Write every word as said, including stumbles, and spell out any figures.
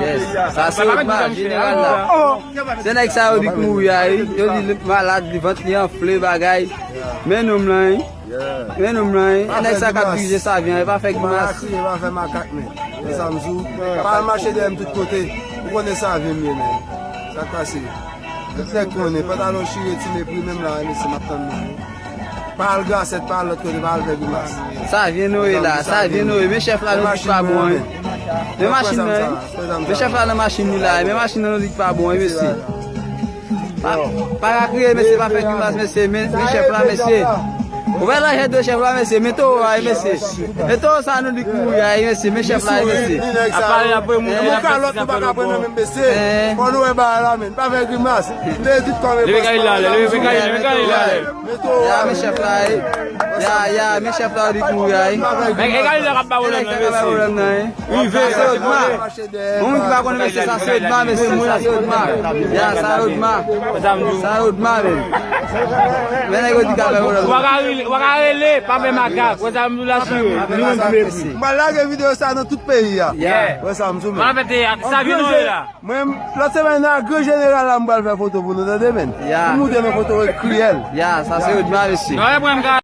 Yes. Sa se Odma, jeneral la. Se nèg sa yo di k mouri a, wi. Yo di li malad, li vant li anfle, bagay. Men nonm lan, wi. Men nonm lan, wi. E nèg sa k ap dirije Savyen, e pa fè grimas. Kriye, pa fè makak, men. E sa m di w. Pa al mache dèyè m tout kote. Ou konnen Savyen m ye, men. Sa k pase? Tout nèg konnen, pantalon chire, ti mepri, menm la, mesye, m ap tann nou. Pa al Grasèt, pa al lòt kote, pa al fè grimas. Savyen nou ye la, Savyen nou ye. Men chèf la nou di pa bon, wi. Men machin nan, wi. Men chèf la nan machin li la, wi. Men machin nan nou di pa bon, wi, mesye. Pa, pa ka kriye, mesye, pa fè grimas, mesye. Men, men chèf la, mesye. Ou wè lajè de chèf la, mesye. Men towo a, wi, mesye. Men towo sa nou di k mouri a, wi, mesye. Men chèf la, wi, mesye. Apre, apre, moun kalòt, nou pa ka pran nan men, mesye. Fò nou wè bagay la, men. Pa fè grimas. Leve di kò, men. Leve kay la, leve kay, leve kay la. Ya, men chèf la, wi. Ya, ya, men chèf la, wi, k mouri a, wi. Men e kay la k ap ba pwoblèm nan, mesye. Rive, sa se Odma. Moun ki pa konnen, mesye, sa se Odma, mesye, sa se Odma. Ya, sa Odma. Sa Odma, men. Men nèg yo di ka fè pwoblèm. Ou pa ka rele, ou pa ka rele, pa fè makak. Wè sa m di w la, chire. Nou menm ki mepri. M pral lage videyo sa nan tout peyi a. Wè sa m di w, men. Pa fè teyat, sa vin nou ye la. Mwen, lòt semèn nan, gran jeneral la, m pral fè foto pou nou, tande, men. Ya. Pou moutre nou foto kriyèl. Ya, sa se Odma, mesye.